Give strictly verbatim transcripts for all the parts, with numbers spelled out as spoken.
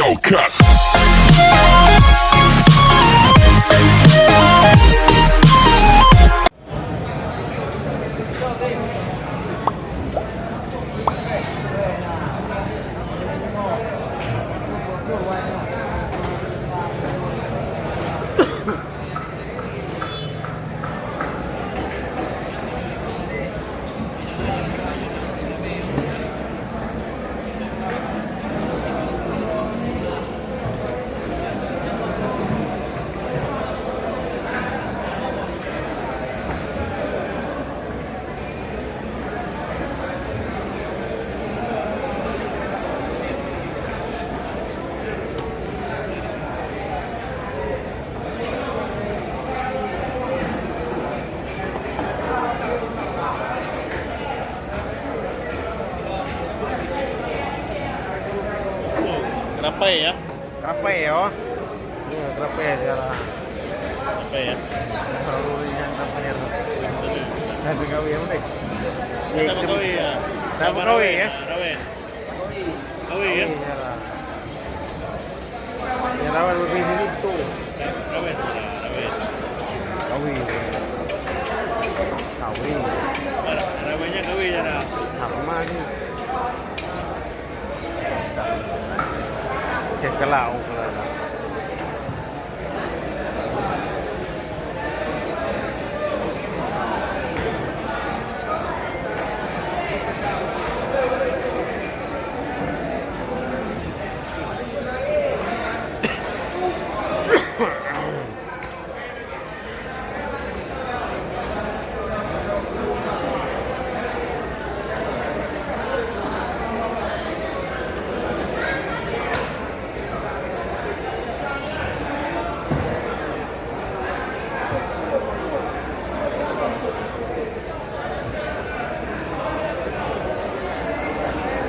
Oh, cut. Rapai ya? Rapai ya? Ya, rapai ya. Rapai ya? Baru yang rapai ya. Saya gawe apa deh? Saya gawe ya? Rawe. Rawe. Gawe ya? Gawe ya. Yang rawan lebih dulu tu. Rawe. Rawe. Gawe. Gawe. Rawenya gawe ya dah. Sama ni. Cek kalau kalau.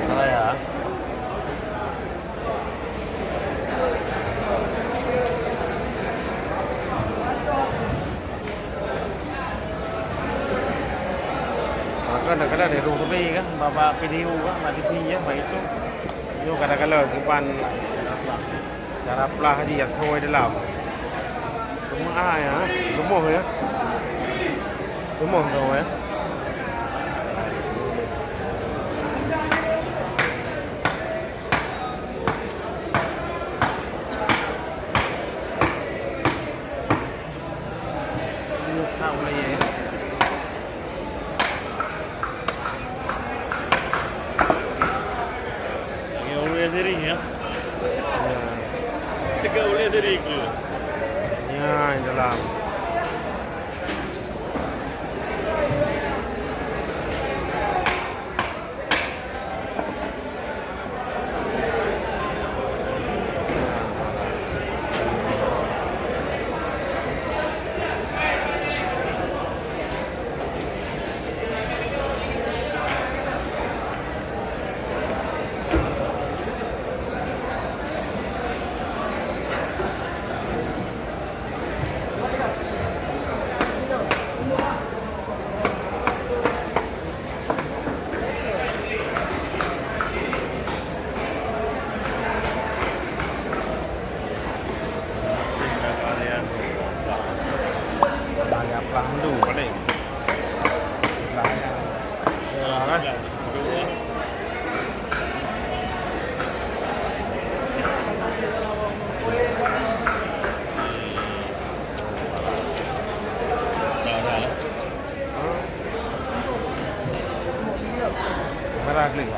Salah ya. Maka kadang-kadang di ruang tebe kan, bak, bak video kan, bak T V ya, bak itu. Nyoe kadang-kadang bukan cara plah, cara plah aja yang thoi dalam. Cuma ah ya, gemoh ya. Gemoh tu ya. Lagèe ulèe siri, ya. Tegak ulèe siri ke? Ya, dalam. Merah klik.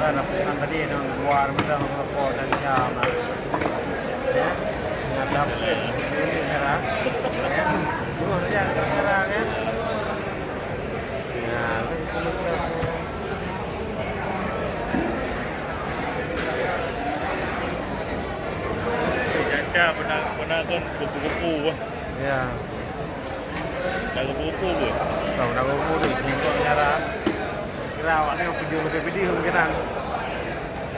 Kan tadi dong luar meudah rokok dan jam. Ya. Ngadap. Ini merah. Ya. Terus ya, merah ya. Ya. Caca beuna, beuna kan kupu-kupu bah. Ya. Dah kupu-kupu ke? Tahu dah kupu-kupu tu, singkong nyara. Kira awak ni video lebih video mungkin kan.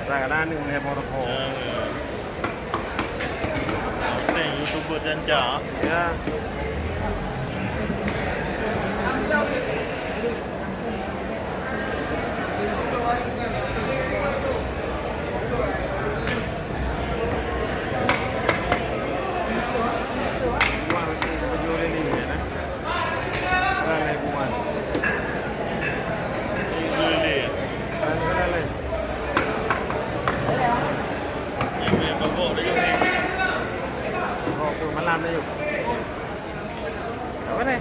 Kadang-kadang ni punya rokok. Ya, ya. Teng YouTuber Caca. Ya. Malam ni. Apa ni?